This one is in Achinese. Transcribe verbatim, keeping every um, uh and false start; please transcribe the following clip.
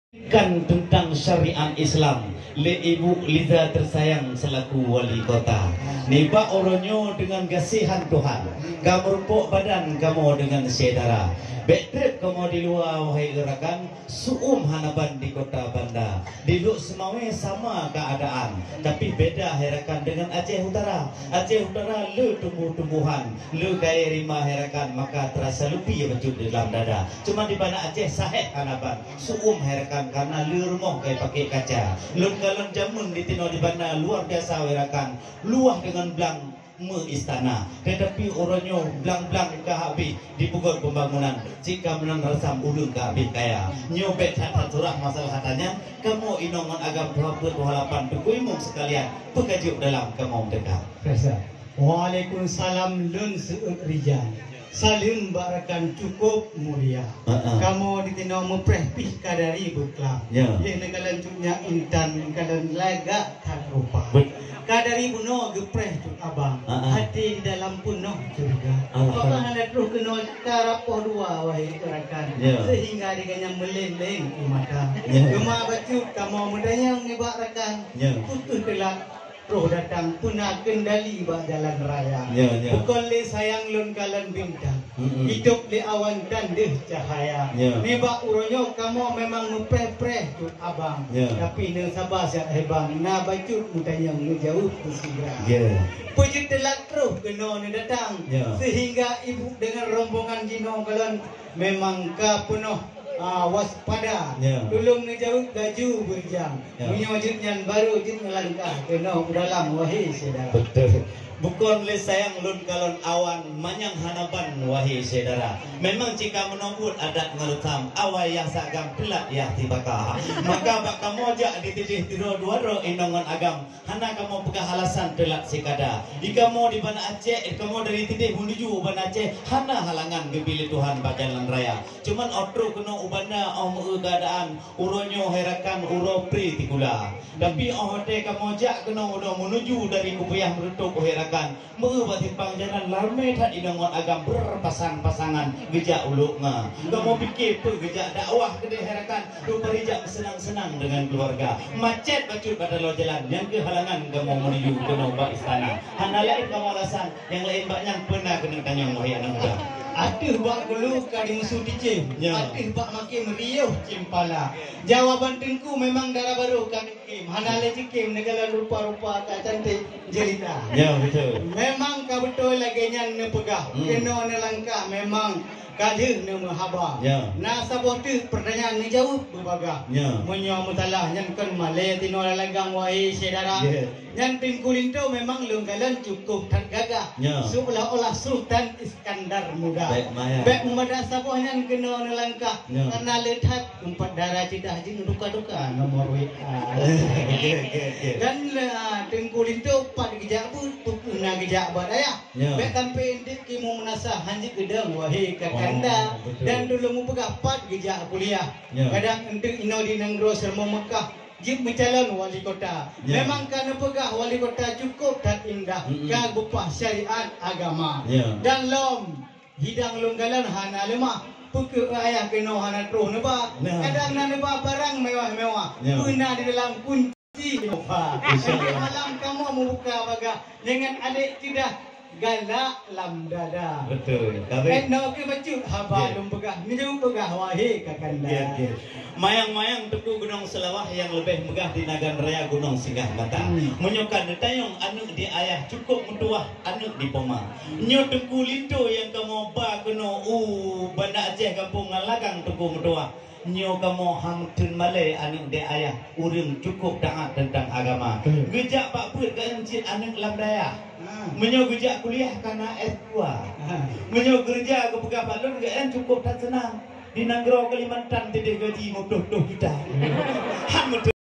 Kan teuntang syariat Islam lé Ibu Liza teusayang seulaku wali kota. Nibak uroe nyoe deungon gaséhan Tuhan, ka meurumpok badan kamoe deungon syedara. Bék treb kamoe di luwa, wahai rakan, su'um hana ban di kota banda. Di Lhokseumawe sama keuadaan, tapi beda, hai rakan, deungon Aceh Utara. Aceh Utara le tumbuh-tumbuhan, le kayée rima, hai rakan, maka teurasa leupi bacut di dalam dada. Cuma di Banda Aceh sahéh hana ban. Su'um, hai rakan, kareuna le rumoh ka ipaké kaca. Lôn kalon jameun di tinoe di banda luar biasa, hai rakan, luwah deungon blang meu istana. Teutapi uroe nyoe blang-blang ka habéh dipeugöt pembangunan, cit ka meunan rasam ureuëng ka habéh kaya. Nyoe bék that-that surah masalah hata nyan, kamoe inong ngon agam tuha peuet tuha lapan Teungku Imum seukalian, peu ka jeuet dalam kamoe meuteuka. Biasa. Waalaikumsalam, lôn seuôt rijang. Saleuem bak rakan cukôp mulia. Heeh. Kamoe di tinoe meupreh pih ka dari beuklam. Ya. Lheueh neukalon cut nyak intan, neukalon lagak that rupa. Bet- Ka dari bunoe geupreh cut abang. Heeh. Até di dalam peunoh curiga. Alhamdulillah. Apakah hana troh keunoe ka rapoh dua, wahai rakan? Ya. Sehingga di ganyang meuleng-leng u mata. Ya. Teuma bacut kamoe meutanyong nibak rakan. Ya. Peu kheueh teulat troh datang, peuna keundali bak jalan raya. Ya, ya. Bukon lé sayang lôn kalon bintang, mm-mm, itôb lé awan dan deuh cahaya. Ya. Nibak uroe nyoe kamoe memang meupreh-preh cut abang. Ya. Tapi neusaba siat hai bang, na bacut meutanyong neujaweueb keu sigra. Ya. Peue jeuet teulat troh keunoe neudatang, ya, sehingga ibu deungon rombongan jinoe kalon memang ka peunoh, ah, waspada. Ya. Tulông neujaweueb laju beurijang. Ya. Meunyoe jeuet nyan barô jeuet meulangkah keunoe u dalam, wahai syedara. Beutôi. Bukon lé sayang lôn kalon awan manyang hana ban, wahai syedara. Memang cit ka meunoe buet adat ngon reusam, awai yah sagam teulat yah sibaka. Maka bak kamoe jak di tideh tiro dua droe inong ngon agam. Hana kamoe peugah alasan teulat sikada. Di kamoe di Banda Aceh, di kamoe dari Tideh menuju Banda Aceh, hana halangan geubri lé Tuhan bak jalan raya. Cuman 'oh troh keunoe u banda 'oh meu-eu keuadaan, uroe nyoe hai rakan uroe pri tikula. Tapi 'oh watèe kamoe jak keunoe uroe menuju dari Keupuyah Meureutôb hai rakan, meu-eu bak simpang jalan ramé that inong ngon agam berpasang-pasangan geujak u Lhokseumawe. Kamoe pike peue geujak dakwah keudeh hai rakan, Dum bak ijak beuseunang-seunang deungon keuluwarga. Macet bacut bak taloe jalan, nyang keuh halangan kamoe meuneuju keunoe bak istana. Hana laén kamoe alasan, nyang laén bak nyan peuna keuneuk tanyong, wahai aneuk muda. Ateueh bak gulu ka dimusu ticém, ya, ateueh bak makém riôh cémpala. Jawaban teungku memang dara barô ka neukem, hana lé jikem neukalon rupa-rupa ka cantik jelita. Ya, beutôi. Memang ka beutôi lagèe nyan neupeugah, hmm, keunoe neulangkah memang ka deuh neumeuhaba. Ya. Na saboh teuk peurtanyaan neujaweueb beubagaih. Ya. Meunyoe meusalah nyan kon malèe tinoe lam lagang, wahai syedara. Ya. Nyan Teungku Linto memang lôn kalon cukôp that gagah. Ya. Seolah-olah Sultan Iskandar Muda. Bèk maya. Bèk meumada saboh nyan keunoe neulangkah. Ya. Karena le that teumpat dara ceudah jeuet duka-duka nomor W A. Oke, oke, oke. Dan, ah, Teungku Linto pat geujak beuet, peue na geujak bak dayah. Ya. Bèk sampai eunteuk kimu meunasah hanjeuet geudong, wahai kakanda. Oh, betul. Dan dulu mupeugah pat geujak kuliah. Ya. Kadang eunteuk inoe di nanggroe Seuramoe Meukah, jeuet meucalon wali kota. Ya. Memang ka neupeugah wali kota cukôp that indah, mm-mm, ka geupah syariat agama. Ya. Dan lom hidang lôn kalon hana leumah. Peu kheueh ayah keunoe hana troh neuba. Ya. Kadang na neuba barang mewah-mewah. Ya. Peue na di dalam kun- Insya Allah. Malam kamoe mubuka bagah deungon adék ceudah galak lam dada. Betul. Tapi eh, no ke bacut haba, ya, lôn peugah, meunyoe peugah wahé kakanda. Ya, ya. Mayang-mayang Teungku Gunong Seulawah nyang leubeh meugah di Nagan Raya Gunong Singgah Mata. Hmm. Meunyoe ka neutanyong aneuk di ayah cukôp meutuwah aneuk di poma. Nyoe Teungku Linto nyang kamoe ba keunoe u Banda Aceh gampông ngon lagang Teungku meutuwah. Nyoe kamoe han meuteun malèe aneuk dek ayah, ureueng cukôp taat teuntang agama. Hmm. Geujak bak beuet geuh cit aneuk lam dayah. Ah. Meunyoe geujak kuliah kana S dua. Ah. Meunyoe keureuja geupeugah bak lôn geuh cukôp that seunang. Di nanggroe Kalimantan teubiet gaji meutoh-toh juta. Hmm. Han meuteun